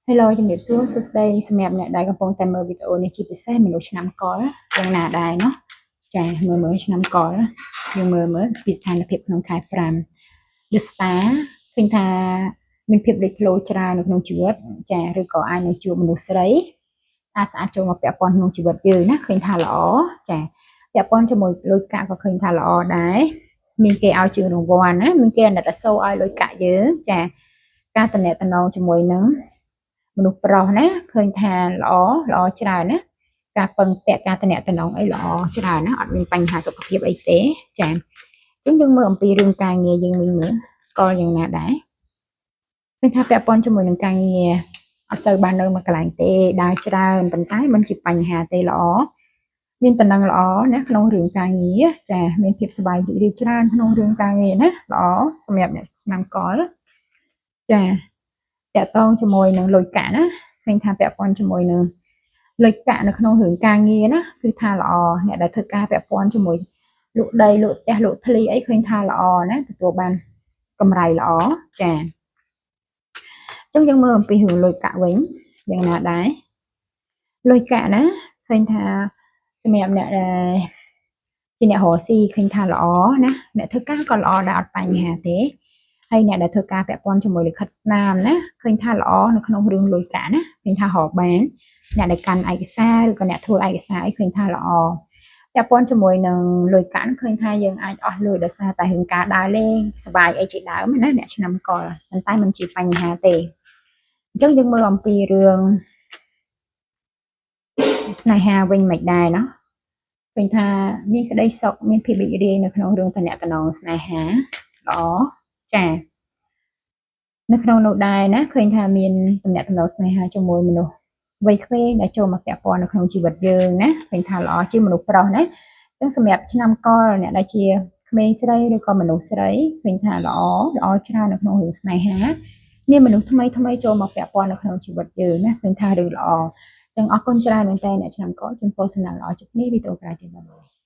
Hello ជំរាបសួរសួស្តីសម្រាប់អ្នកដែលកំពុងតែមើលវីដេអូនេះជាពិសេសមនុស្សឆ្នាំកុរយ៉ាងណាដែរណោះចាមើលមើលឆ្នាំកុរយើងមើលមើលពីស្ថានភាពក្នុងខែ5 The Star ឃើញថាមានភាពលេចធ្លោច្រើននៅក្នុងជីវិតចាឬក៏អាចនឹងជួបមនុស្សស្រីអាចស្អាតចូលមកពាក់ព័ន្ធក្នុងជីវិតយើងណាឃើញថាល្អចាពាក់ព័ន្ធជាមួយលុយកាក់ក៏ឃើញថាល្អដែរមានគេឲ្យជើងរង្វាន់ណាមានគេអាណិតអាសូរឲ្យលុយកាក់យើងចាការតំណតំណងជាមួយនឹងមនុស្សប្រុសណាឃើញថាល្អល្អច្រើនណាការពឹងពាក់ការតំណតំណងអីល្អច្រើនណាអត់មានបញ្ហាសុខភាពអីទេចាអញ្ចឹងយើងមើលអំពីរឿងការងារយើងវិញមើលកលយ៉ាងណាដែរឃើញថាពាក់ព័ន្ធជាមួយនឹងការងារអត់សូវបាននៅមួយកន្លែងទេដើរច្រើនប៉ុន្តែមិនជាបញ្ហាទេល្អមានតំណែងល្អណាក្នុងរឿងការងារចាមានភាពសប្បាយរីករាយច្រើនក្នុងរឿងការងារណាល្អសម្រាប់អ្នកឆ្នាំកុរចាតាក់ទងជាមួយនឹងលុយកាក់ណាឃើញថាពាក់ព័ន្ធជាមួយនឹងលុយកាក់នៅក្នុងរឿងការងារណាគឺថាល្អអ្នកដែលធ្វើការពាក់ព័ន្ធជាមួយលក់ដីលក់ផ្ទះលក់ធ្លីអីឃើញថាល្អណាទទួលបានកម្រៃល្អចាអញ្ចឹងយើងមើលអំពីរឿងលុយកាក់វិញយ៉ាងណាដែរលុយកាក់ណាឃើញថាសម្រាប់អ្នកដែលជាអ្នករកស៊ីឃើញថាល្អណាអ្នកធ្វើការក៏ល្អដែរអត់បញ្ហាទេហើយអ្នកដែលធ្វើការពាក់ព័ន្ធជាមួយលិខិតស្នាមណាឃើញថាល្អនៅក្នុងរឿងលុយកាក់ណាឃើញថារកបានអ្នកដែលកាន់ឯកសារឬក៏អ្នកធ្វើឯកសារអីឃើញថាល្អពាក់ព័ន្ធជាមួយនឹងលុយកាក់ឃើញថាយើងអាចអស់លុយដោយសារតែរឿងការដើរលេងសប្បាយអីជាដើមណាអ្នកឆ្នាំកុរប៉ុន្តែមិនជាបញ្ហាទេអញ្ចឹងយើងមើលអំពីរឿងស្នេហាវិញមិនដែរណោះឃើញថាមានក្តីសុខមានភាពរីករាយនៅក្នុងរឿងតំណតំណងស្នេហាល្អចានៅក្នុងនោះដែរណាឃើញថាមានតំណតំណងស្នេហាជាមួយមនុស្សវ័យក្មេងដែលចូលមកពាក់ព័ន្ធនៅក្នុងជីវិតយើងណាឃើញថាល្អជាមនុស្សប្រុសណាអញ្ចឹងសម្រាប់ឆ្នាំកុរអ្នកដែលជាក្មេងស្រីឬក៏មនុស្សស្រីឃើញថាល្អល្អច្រើននៅក្នុងរឿងស្នេហាមានមនុស្សថ្មីថ្មីចូលមកពាក់ព័ន្ធនៅក្នុងជីវិតយើងណាឃើញថារឿងល្អចឹងអរគុណច្រើនមែនតើអ្នកឆ្នាំកុរជូនពរសំណាងល្អជួបគ្នាវីដេអូក្រោយទៀតបាទ។